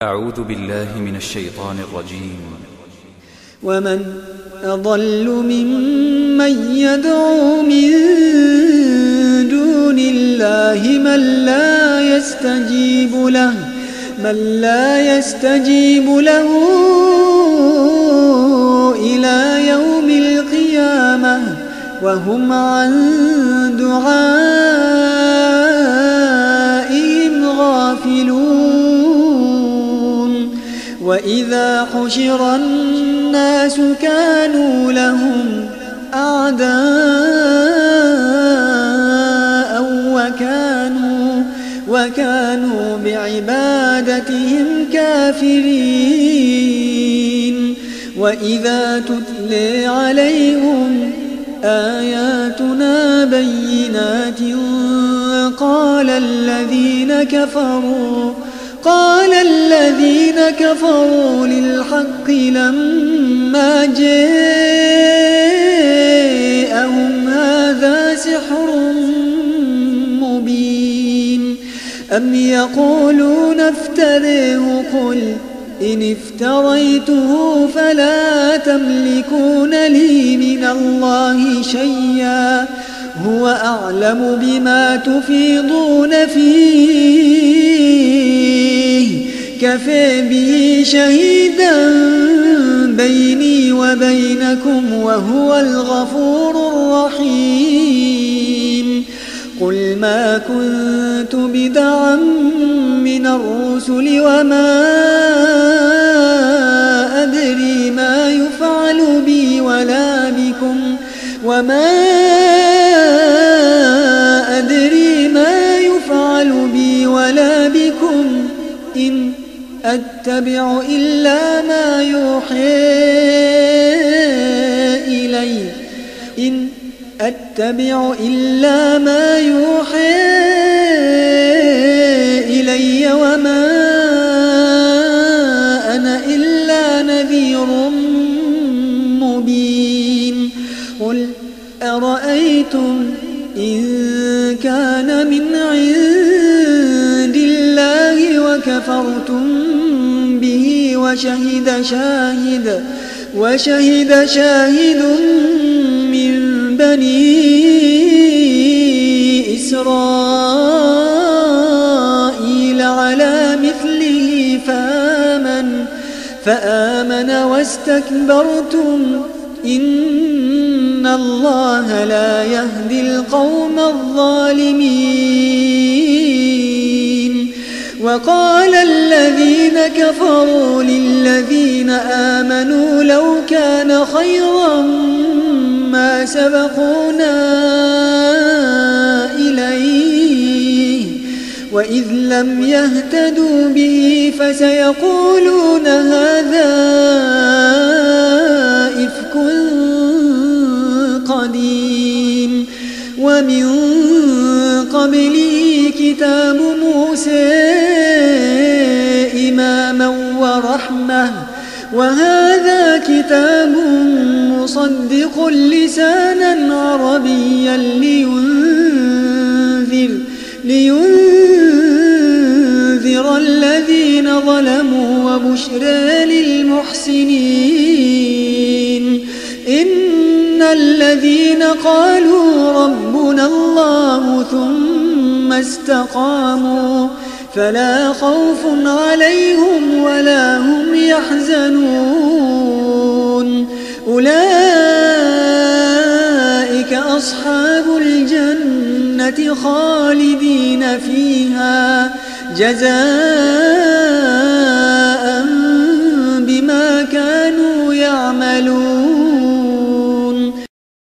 أعوذ بالله من الشيطان الرجيم. ومن أضل ممن يدعو من دون الله من لا يستجيب له إلى يوم القيامة وهم عن دعائهم غافلون. وإذا حشر الناس كانوا لهم أعداء وكانوا بعبادتهم كافرين. وإذا تتلي عليهم آياتنا بينات قال الذين كفروا للحق لما جاءهم هذا سحر مبين. أم يقولون افتريه قل إن افتريته فلا تملكون لي من الله شيئا هو أعلم بما تفيضون فيه كفى به شهيدا بيني وبينكم وهو الغفور الرحيم. قل ما كنت بدعا من الرسل وما أدري ما يفعل بي ولا بكم إن أتبع إلا ما يوحى إلي وما أنا إلا نذير مبين. قل أرأيتم إن كان من عند الله وكفرتم به وشهد شاهد من بني إسرائيل على مثله فآمن واستكبرتم إن الله لا يهدي القوم الظالمين. وقال الذين كفروا للذين آمنوا لو كان خيرا ما سبقونا إليه وإذ لم يهتدوا به فسيقولون هذا إفك قديم. ومن قبله كتاب موسى إماما ورحمة وهذا كتاب مصدق لسانا عربيا لينذر الذين ظلموا وبشرى للمحسنين. إن الذين قالوا ربنا الله ثم استقاموا فلا خوف عليهم ولا هم يحزنون. أولئك أصحاب الجنة خالدين فيها جزاء